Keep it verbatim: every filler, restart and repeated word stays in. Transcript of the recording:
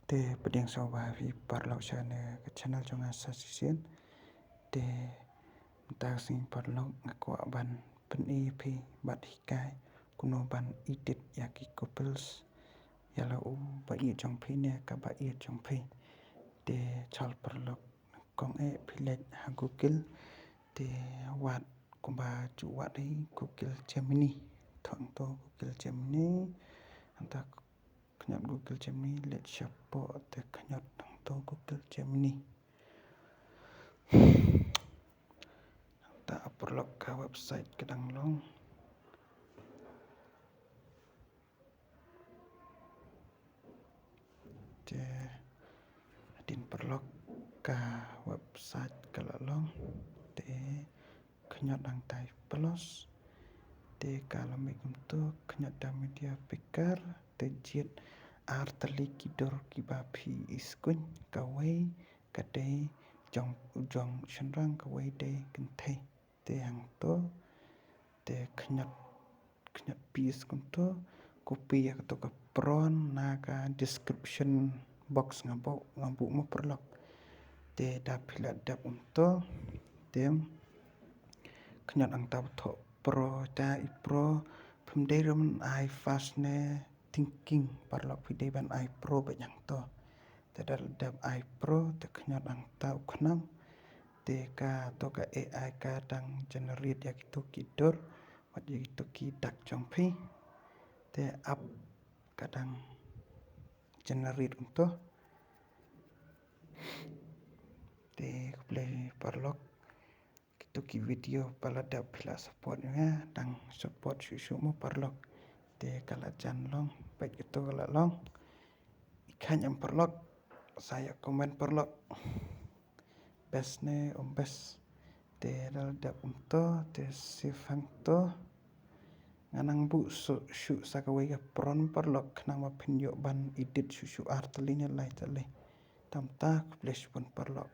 Te pdiang sngewbha ïa phi paralok sha kane ka channel jong nga sa shisien. Te mynta ka sngi paralok nga kwah ban pyni ïa phi bad hikai kumno ban edit ïa ki couples ïa la u ba ïeit jong phi ne kaba ïeit jong phi. Te chal paralok, kong eh phi leit ha Google. Te wad kumba ju wad hi Google Gemini. Thok hangto Google Gemini. Hangta khñiot Google Gemini, leit shapoh te khñiot hangto Google Gemini. Hangta paralok ka website ka dang long. Te hadien paralok ka website ka la long. Te khñiot hangtai plus. Te ka la mih kumto, khñiot da media picker, te jied ar tylli ki dur kiba phi iskuin, kawei ka dei jong, jong shynrang, kawei dei kynthei. Te hangto, te khñiot, khñiot paste kumto, copy ïa kato ka prompt na ka description box nga buh, nga buh mo paralok. Te da phi la dep kumto, te khñiot hangta ba thoh pro, ta i pro, phim dei ruh ban ai fast ne thinking paralok, phi dei ban ai pro beit hangto. Te da la dep ai pro, te khñiot hangta u khnam. Te kato ka A I ka dang generate ïa kito ki dur bad ïa kito ki dak jong phi. Te ap ka dang generate kumto. Te khublei paralok. Kito ki video ba la dep phi la support ïa nga, dang support shuh shuh mo paralok. Te ka la jan long, peit kito ka la long. I kham em paralok, sa ïa comment paralok. Best ne ym best. Te da la dep kumto, te save hangto. Ngan nang buh shuh shuh sa kawei ka prompt paralok, khnang ba phin ïoh ban edit shuh shuh ar tylli ne lai tylli. Te mynta khublei shibun paralok.